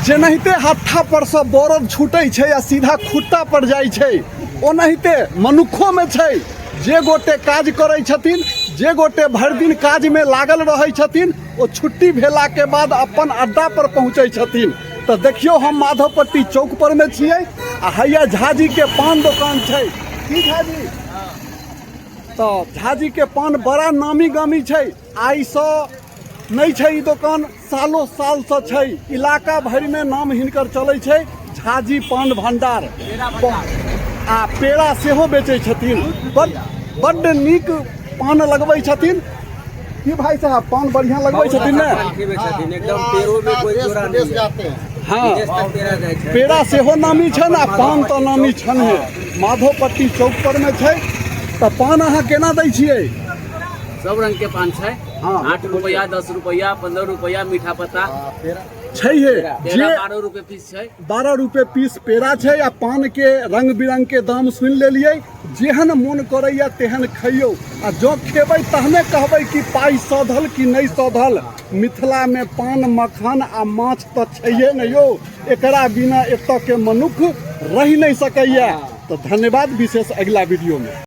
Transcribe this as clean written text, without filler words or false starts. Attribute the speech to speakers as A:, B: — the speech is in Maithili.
A: जेनाहिते हत्था परसँ बरद छूटै छै आ सीधा खुट्टा पर जाइ छै, ओनाहिते मनुक्खोमे छै। जे गोटे काज करै छथिन, जे गोटे भरि दिन काजमे लागल रहै छथिन, ओ छुट्टी भेलाके बाद अपन अड्डा पर पहुँचै छथिन। तऽ देखियौ, हम माधवपट्टी चौक पर मे छियै आ हैया झाजीके पान दोकान छै। की झाजी? तऽ झाजीके पान बड़ा नामी गामी छै। आइसँ नहि छै ई दोकान, सालो सालसँ छै। इलाका भरिमे नाम हिनकर चलै छै, झाजी पान भंडार। आ पेड़ा सेहो बेचै छथिन। बड बड्ड नीक पान लगबै छथिन। की भाई साहब, पान बढ़िया लगबै छथिन ने?
B: छथिन एकदम, पेड़ो में कोई जोड़ा नहीं है।
A: हँ, पेड़ा सेहो नामी छनि आ पान तऽ नामी छनि। माधोपट्टी चौक पर मे छै। तऽ पान अहाँ केना दै छियै?
B: सब रंग के पान छै। 8 रुपया, 10 रुपया, 15 रुपया, मीठा पत्ता
A: छै हे।
B: पेड़ा 12 रुपये पीस छै।
A: 12 रुपये पीस पेड़ा छै। आ पान के रंग बिरंग के दाम सुनि लेलियै। जेहन मोन करैया तेहन खइयौ, आ जँ खेबै तहने कहबै कि पाइ सधल कि नहि सधल। मिथिला मे पान, मखान आ माछ तऽ छैहे ने यौ, एकरा बिना एतऽ के मनुख रहि नहि सकैया। तऽ धन्यवाद विशेष, अगिला वीडियो मे।